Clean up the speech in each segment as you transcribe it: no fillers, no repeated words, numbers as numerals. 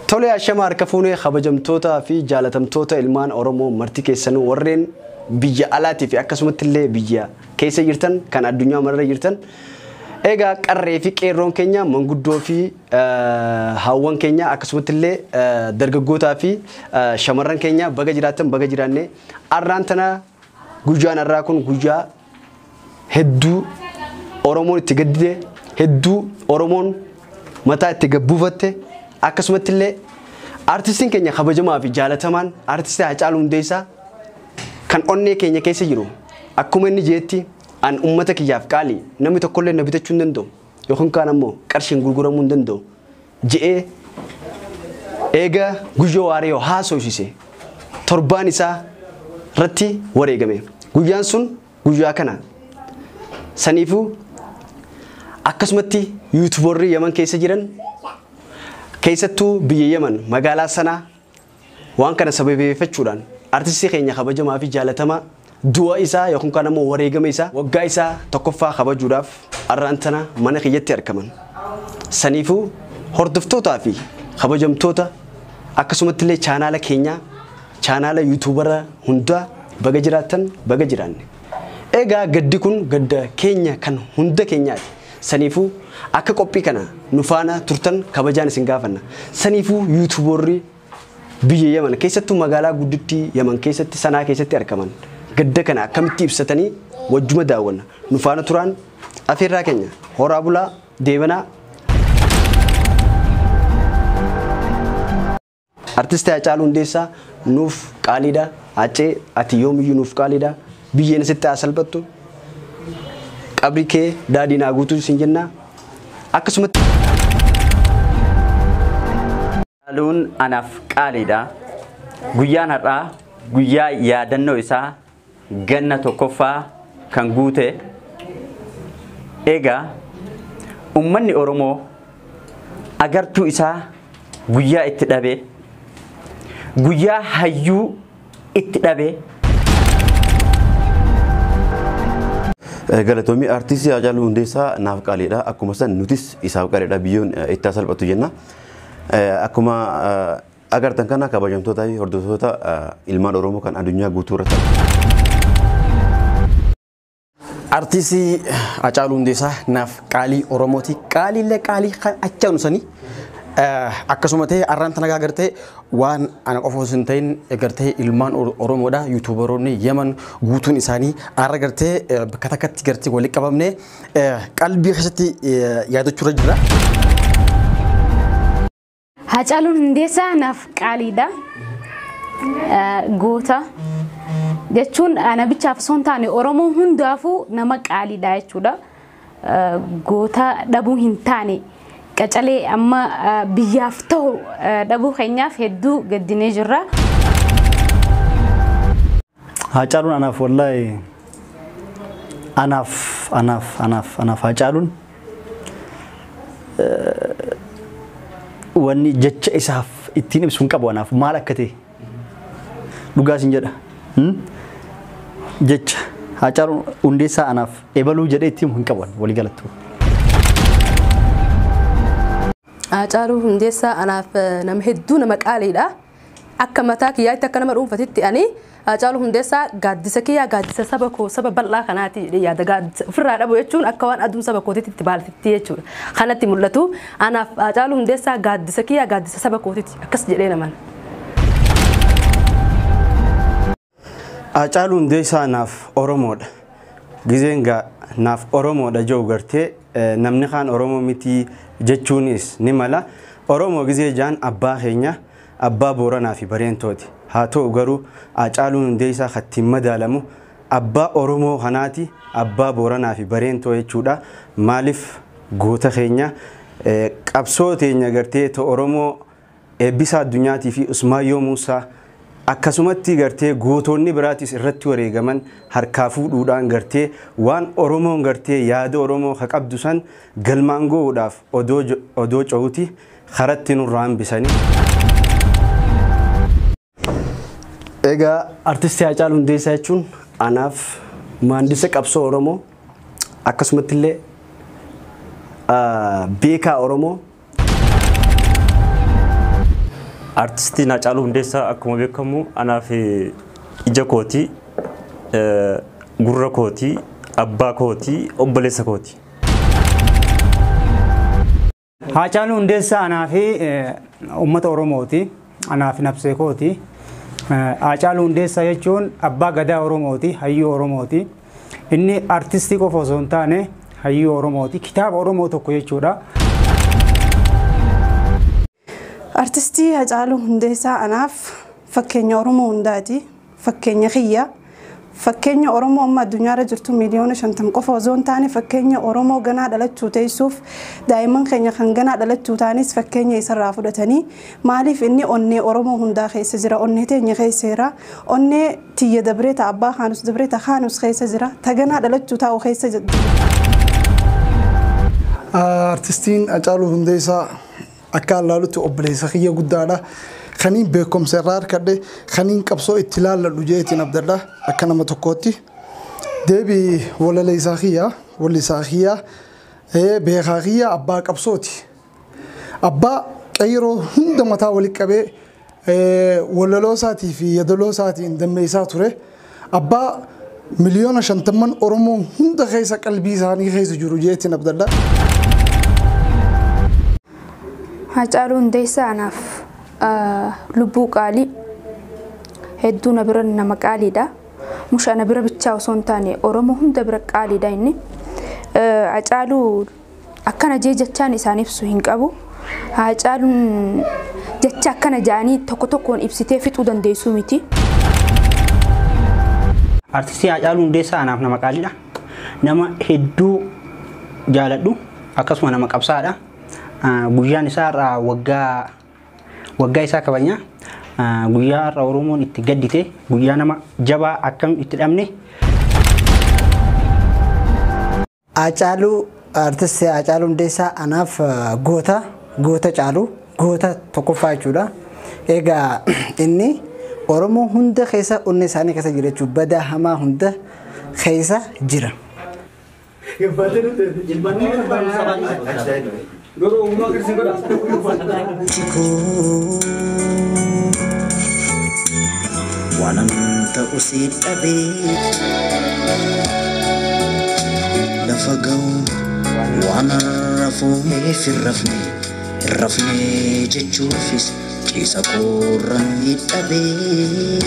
Tole ashama harka fuunee kabajamtootaa fi jaalatamtoota ilmaan Oromoo marti keessanuu warreen biyya alaatii fi akkasumatti illee biyya keessa jirtan kan addunyaa mararra jirtan. Egaa qarree fi qeerroon keenya manguddoo fi hawwan keenya akkasumatti illee dargaggootaa fi shamarran keenya baga jiraattan baga jiraanne arraan tana guyyaan arraa kun guyyaa hedduu Oromoon itti gaddite hedduu Oromoon mataa itti gabbuufatte akkasumatti illee artistiin keenya kabajamaa fi jaalatamaan artistii Haacaaluu Hundeessaa kan onnee keenya keessa jiru akkuma inni jeetti an ummata kiyyaaf qaalii namni tokkollee na bitachuu hin danda'u yookiin kaan ammoo qarshiin gurguramuu hin danda'u je'ee eega guyyoo waariyoo haasofsiise torbaan isaa irratti wareegame. Guyyaan sun guyyaa kana. Saniifuu akkasumatti yuutuubarri Yaman keessa jiran keessattuu biyya Yaman magaalaa sanaa waan kana sababeeffachuudhaan artistii keenya kabajamaa fi jaalatamaa du'a isaa yookiin kaan ammoo wareegama isaa waggaa isaa tokkoffaa kabajuudhaaf arraan tana mana kiyyatti argaman. Saniifuu hordoftootaa fi kabajamtoota akkasumatti illee chaanaala keenyaa chaanaala yuutuubara hundaa baga jiraattan baga jiraanne. Egaa gaddi kun gadda keenya kan hunda keenyaati. Saniifuu akka qophii kana nu faana turtan kabajaan isin gaafanna. Saniifuu yuutuubarri biyya Yaman keessattuu magaalaa guddittii Yaman keessatti sanaa keessatti argaman. Gadda kana akkamitti ibsatanii wajjuma daawwanna. Nu faana turaan afeerraa keenya horaa bulaa deebanaa. Artistii Haacaaluu Hundeessaa nuuf qaaliidha. Haacee ati yoomiyyuu nuuf qaaliidha. Biyyeen sitti haa salphattu. Qabri kee daadhiin haa guutuu siin jenna. Akkasumatti Haacaaluun anaaf qaaliidha. Guyyaan har'aa guyyaa yaadannoo isaa ganna tokkoffaa kan guute. Egaa uummanni Oromoo agartuu isaa guyyaa itti dhabe, guyyaa hayyuu itti dhabe. Galatoomii artistii Haacaaluu Hundeessaa naaf qaaliidha. Akkuma san nutis isaaf qaaliidha. Biyyoon itti haa salphattu jenna. Akkuma agartan kana kabajamtootaa fi hordoftoota ilmaan Oromoo kan addunyaa guutuu irratti. Artistii Haacaaluu Hundeessaa naaf qaalii Oromooti. Qaaliillee qaalii kan achaanu sanii akkasuma ta'e arraan tana gartee waan ana qofa osoo hin ta'in gartee ilmaan Oromoodha. Yuutuubaroonni Yaman guutuun isaanii arra gartee bakka takkatti gartee walitti qabamnee qalbii keessatti yaadachuurra jira. Haacaaluun Hundeessaa naaf qaaliidha. Goota jechuun ana bichaaf osoo hin taane Oromoo hundaafuu nama qaaliidha jechuudha. Goota dhabuu hin taane qacalee amma biyyaaf ta'u dhabuu keenyaaf hedduu gaddinee jirra. Haacaaluun anaaf wallaahi anaaf anaaf anaaf anaaf Haacaaluun wanni jecha isaaf ittiin ibsu hin qabu anaaf maal akka ta'e dhugaa sin jedha. Jecha Haacaaluu Hundeessaa anaaf ebaluu jedhee ittiin hin qabu walii galattu. Haacaaluu Hundeessaa anaaf nama hedduu nama qaaliidha. Akka mataa kiyyaatti akka nama dhuunfatitti ani Haacaaluu Hundeessaa gaaddisa kiyyaa gaaddisa saba koo saba bal'aa kanaati yaada gaaddisa ofirraa dhabu jechuun akka waan aduun saba kootiitti itti baaltitti jechuudha. Kanatti mul'atu anaaf Haacaaluu Hundeessaa gaaddisa kiyyaa gaaddisa saba kootiitti akkas jedhee naman. Haacaaluu Hundeessaa naaf Oromoodha. Gizeen naaf Oromoodha jedhu gartee namni kaan Oromoo miti jechuunis ni mala. Oromoo gizee jaan abbaa keenya abbaa Booranaa fi Bareentooti. Haa ta'u garuu Haacaaluun Hundeessaa kan ittiin madaalamu abbaa Oromoo kanaati abbaa Booranaa fi Bareentoo jechuudha. Maaliif goota keenya qabsoo teenya gartee ta'e Oromoo eebbisaa addunyaatii fi Usmaayyoo Muusaa akkasumatti gartee gootonni biraatis irratti wareegaman harkaa fuudhuudhaan gartee waan Oromoon gartee yaada Oromoo ka qabdu san galmaan ga'uudhaaf odoo ce'uuti karatti nurraa hambisanii. Egaa artistii Haacaaluu Hundeessaa jechuun anaaf maandisa qabsoo Oromoo akkasumatti illee beekaa Oromoo. Artistiin Haacaaluu Hundeessaa akkuma beekamu anaaf ija kooti, gurra kooti, abbaa kooti, obboleessa kooti. Haacaaluu Hundeessaa anaa fi uummata Oromooti. Anaa fi nafsee kooti. Haacaaluu Hundeessaa jechuun abbaa gadaa Oromooti, hayyuu Oromooti. Inni artistii qofa osoo hin taane hayyuu Oromooti. Kitaaba Oromoo tokko jechuudha. Artistii Haacaaluu Hundeessaa anaaf fakkeenya Oromoo hundaati. Fakkeenya kiyya. Fakkeenya Oromoo amma addunyaarra jirtu 50 miiliyoona qofa osoo hin taane fakkeenya Oromoo ganaa dhalachuu teessuuf daa'imman keenya kan ganaa dhalachuu taanis fakkeenya isarraa fudhatanii maaliif inni onnee Oromoo hundaa keessa jira, onnee teenya keessa jira, onnee tiyya dabree ta abbaa kaanus dabree ta kaanus keessa jira, ta ganaa dhalachuu taa'u keessa jira. Artistiin Haacaaluu Hundeessaa akka allaalutti obboleessa kiyya guddaadha. Kaniin beekumsa irraa argadhe, kaniin qabsoo itti laalladhu jeetiin abdadha akka nama tokkootti. Deebii walaleessaa kiyya, wallisaa kiyya, beekaa kiyya abbaa qabsooti. Abbaa qeyroo hunda mataa walitti qabee walaloo isaatii fi yadaloo isaatiin dammeessaa ture. Abbaa 50 miiliyoona Oromoo hunda keessa qalbii isaanii keessa jiru jeetiin abdadha. Haacaaluu Hundeessaa anaaf lubbuu qaalii hedduu na bira nama qaaliidha. Musha na bira bichaa osoo hin taane Oromoo hunda bira qaaliidha inni. Haacaaluu akkana jee jechaan isaan ibsu hin qabu. Haacaaluun jecha akkana ja'anii tokko tokkoon ibsitee fixuu dandeessuu miti. Artistii Haacaaluu Hundeessaa anaaf nama qaaliidha. Nama hedduu jaaladhu akkasuma nama qabsaadha. Guyyaan isaa irraa waggaa waggaa isaa kabajna. Guyyaa har'a Oromoon itti gaddite, guyyaa nama jabaa akkam itti dhabne. Haacaaluu artistii Haacaaluu Hundeessaa anaaf goota, goota caalu, goota tokkoffaa jechuudha. Egaa inni Oromoo hunda keessa onnee isaanii keessa jira jechuudha. Badaa hamaa hunda keessa jira. Waanan ta'u si dhabee lafa ga'u waan rafuuf hin rafne hin rafne jechuufis ciisa koorran dhabee.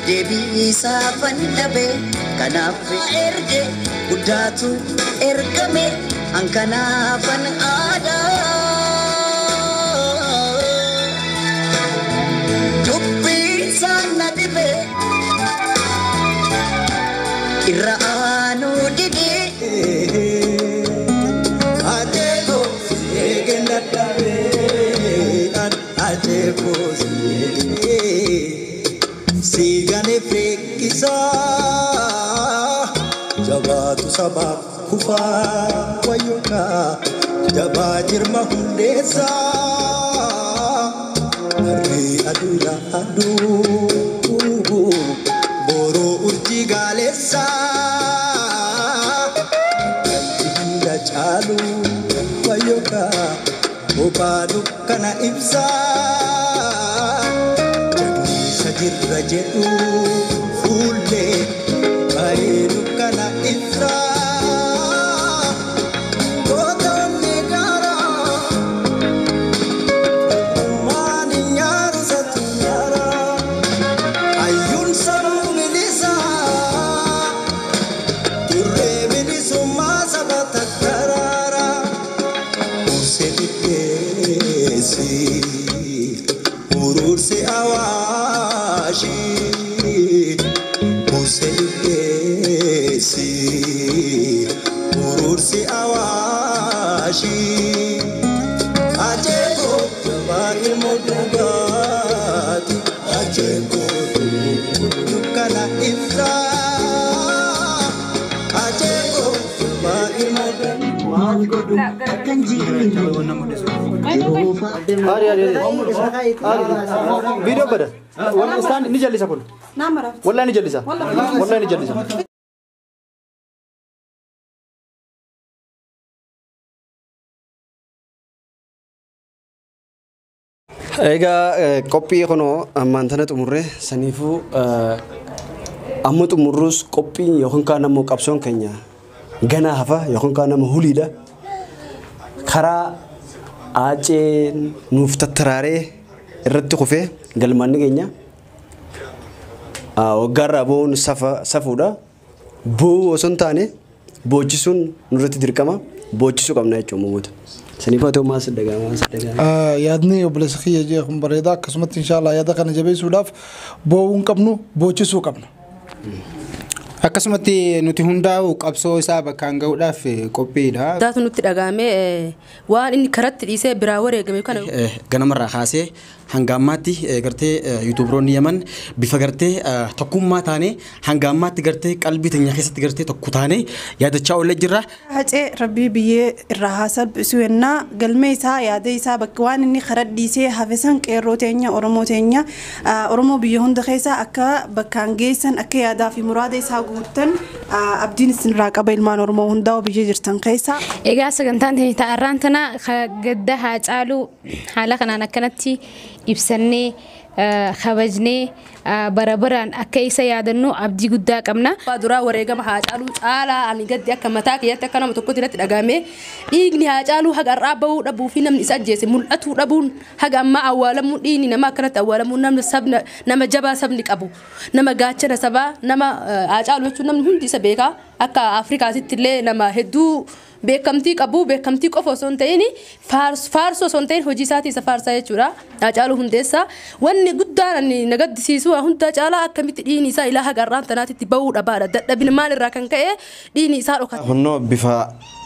Deebii isaafan dhabee kanaaf erge guddaatu ergame an kanaafan aadaa. Dubbiin isaan na dhibee irra aanuu didee. Ajeeko eegeen dadhabee ajeeko siigane feekisaa jabaatu sabaaf kufaa wayyookaa jabaa jirma hundeessaa harree aduudha aduu boroo urjii gaaleessaa galti hunda caalu wayyookaa bobaa dukkana ibsaa jagniisa jirra jedhu fuullee baay'ee dukkana ibsaa. Gootonni gaaraa maali nyaarsatu nyaaraa hayyuun sammuu bilisaa turree bilisummaa saba takkaraaraa ursee dhidheessi urursi awaashi ursee dhidheessi urursi awaashi ajeeko jabaa ilmoo dhugaati ajeeko dukkana ibsaa ajeeko jabaa ilmoo Viidiyoo bada. Isaan ni jallisa kun. Wallahi ni jallisa. Wallahi ni jallisa. Egaa qophii kunoo ammaan tana xumurree saniifuu amma xumurruus qophiin yookaan kaan ammoo qabsoon keenya ganaa hafa yookaan kaan ammoo huliidha. Karaa aaceen nuuf tattaraaree irratti kufee galmanni keenya waggaarraa bo'uun safuudha. Bo'uu osoo hin taane boochisuun nurratti dirqama boochisuu qabna jechuudha uummata. Saniif haa ta'u maal saddagaa. Yaadni obboleessa kiyya jee kun bareeda akkasumatti inshaallah yaada kana jabeessuudhaaf bo'uu hin qabnu boochisuu qabna. Akkasumatti nuti hundaa'u qabsoo isaa bakkaan gahuudhaaf qophiidha. Daatu nutti dhagahame waan inni karatti dhiisee biraa wareegame kana. Ganamarraa kaasee hanga ammaatti gartee yuutuubaroonni Yaman bifa gartee tokkummaa taane hanga ammaatti gartee qalbii teenya keessatti gartee tokko taane yaadachaa oolee jirra. Hacee rabbii biyyee irraa haa salphisu yennaa galmee isaa yaada isaa bakka waan inni karaa dhiisee hafe san qeerroo teenya Oromoo teenya Oromoo biyya hunda keessaa akka bakkaan geessan akka yaadaa fi muraada isaa guuttan abdiin isinirraa qaba ilmaan Oromoo hundaa biyya jirtan keessaa. Egaa sagantaan teenya ta'arraan tana gadda Haacaaluu haala kanaan akkanatti ibsannee kabajnee bara baraan akka isa yaadannu abdii guddaa qabna. Duraa wareegama Haacaaluu caalaa ani gaddi akka mataa kiyyaatti akka nama tokkotti natti dhagahame dhiigni Haacaaluu haga har'aa bahuu dhabuu fi namni isa ajjeese mul'atuu dhabuun haga ammaa awwaalamuu dhiigni nama akkanatti awwaalamuu namni sabna nama jabaa sabni qabu nama gaachana sabaa nama Haacaaluu jechuun namni hundi isa beekaa akka Afrikaatitti illee nama hedduu beekamtii qabu beekamtii qofa osoo hin ta'in faarsoo osoo hin ta'in hojii isaatii isa faarsaa jechuudha. Haacaaluu Hundeessaa wanni guddaan ani na gaddisiisu hunda caalaa akkamitti dhiigni isaa ilaa haga har'aan tanaatitti bahuu dhabaadha. Dadhabina maalirraa kan ka'e dhiigni isaa dhokata. Hunnoo bifa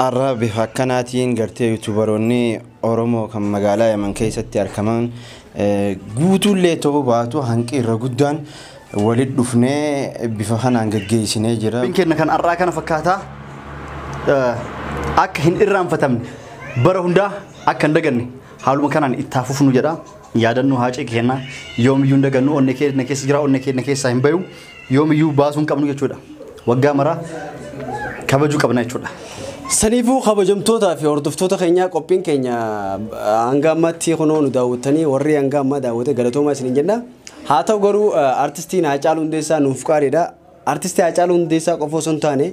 har'a bifa akkanaatiin gartee yuutuubaroonni Oromoo kan magaalaa Yaman keessatti argaman guutuullee ta'uu baatu hanqi irra guddaan walitti dhufnee bifa kanaan gaggeessinee jira. Keenya kan har'aa kana fakkaataa akka hin irraanfatamne bara hundaa akka hin daganne haaluma kanaan itti hafuufnu jedha. Yaadannoo Haacee keenya yoomiyyuu hin dagannu onnee keenya keessa jira onnee keenya keessaa hin bayu yoomiyyuu baasuu hin qabnu jechuudha. Waggaa maraa kabajuu qabna jechuudha. Saniifuu kabajamtootaa fi hordoftoota keenyaa qophiin keenya hanga ammaatti kunoo nu daawwattanii warri hanga ammaa daawwate galatoomaa isiniin jenna. Haa ta'u garuu artistiin Haacaaluu Hundeessaa nuuf qaaliidha. Artistii Haacaaluu Hundeessaa qofa osoo hin taane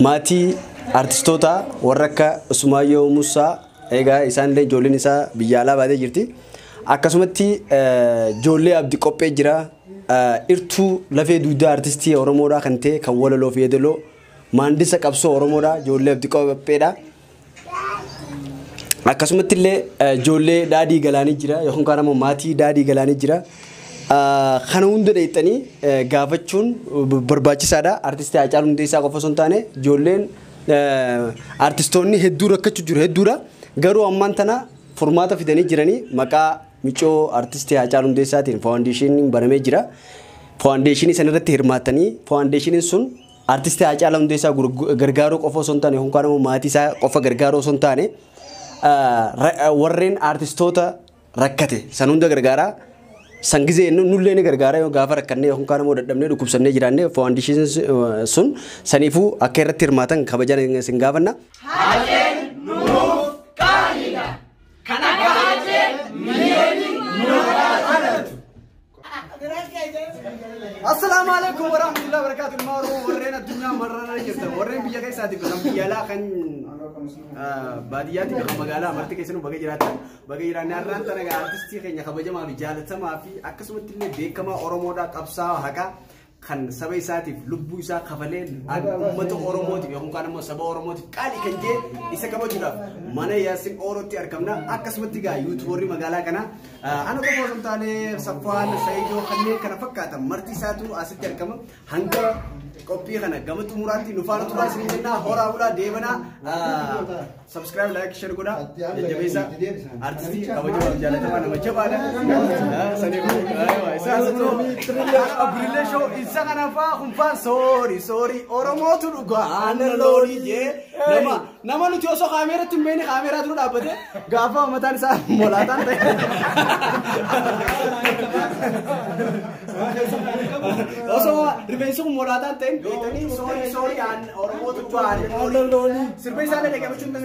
maatii artistoota warra akka Usmaayyoo Musaa egaa isaanillee ijoolleen isaa biyya alaa baatee jirti. Akkasumatti ijoollee Abdii Qophee jira. Irtuu lafee dugdaa artistii Oromoodhaa kan ta'e kan walaloo fi yeedaloo maandisa qabsoo Oromoodhaa ijoollee Abdii Qopheedha. Akkasumatti illee ijoollee Daadhii Galaanii jira yookaan kaan ammoo maatii Daadhii Galaanii jira. Kana hunda dheettanii gaafachuun barbaachisaadha. Artistii Haacaaluu Hundeessaa qofa osoo hin taane ijoolleen artistoonni hedduu rakkachuu jiru hedduudha. Garuu ammaan tana furmaata fidanii jiranii maqaa micoo artistii Haacaaluu Hundeessaatiin faawundeeshiniin banamee jira. Faawundeeshinii sana irratti hirmaatanii faawundeeshiniin sun artistii Haacaaluu Hundeessaa gargaaruu qofa osoo hin taane yookaan immoo maatii isaa qofa gargaaruu osoo hin taane warreen artistoota rakkate san hunda gargaaraa. San gizee nullee ni gargaara yoo gaafa rakkannee yookaan immoo dadhabnee dhukkubsannee jiraanne faawundeeshiniin sun saniifuu akka irratti hirmaatan kabajaan isin gaafanna. Haaceen nuuf qaaliidha. Kan akka Haacee miliyoonii nuuf dhalatu. Assalaamu alaikum warahmatullahi wabarakatuh. Ilmaan Oromoo warreen addunyaa mararra jirtan warreen biyya keessaatiif kan biyya alaa kan baadiyyaatti kan magaalaa marti keessanuu baga jiraatan baga jiraanne har'aan tana egaa artistii keenya kabajamaa fi jaalatamaa fi akkasumatti illee beekamaa Oromoodhaa qabsaa'aa haqaa kan saba isaatiif lubbuu isaa kafalee uummata Oromootiif yookaan immoo saba Oromootiif qaalii kan jee isa kabajuudhaaf mana Yaasin Oorootti argamna. Akkasumatti egaa yuutuubarri magaalaa kanaa ana qofa osoo hin taane Saffaan Saayidoo kanneen kana fakkaatan marti isaatu asitti argama. Hanga qophii kana gama xumuraatti nu faana turaa isiniin jennaa horaa bulaa deebanaa subscribe like share godhaa jajjabeessa artistii kabajamaa fi jaalatamaa nama jabaadha. Saniifuu Abrillee show isa kana faa kun faa soori soori Oromootu dhugaa aannan loorii jee nama Nama nuti osoo kaameeratti hin beekne kaameeraa dura dhaabbate gaafa mataan isaa molaataan ta'e. Osoo rifeensi kun molaataan ta'e beektanii soorii soorii aan Oromootu ba'an. Sirba isaa illee dhaggeeffachuun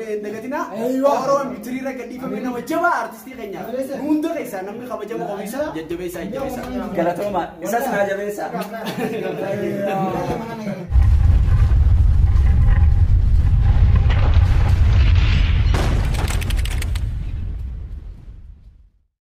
hin dagatinaa. Oromoon bitiriirra gadhiifame nama jabaa artistii keenya. Hunda keessaa namni kabajama qofiisa jajjabeessaa jajjabeessaa. Galatooma isas naa jabeessaa.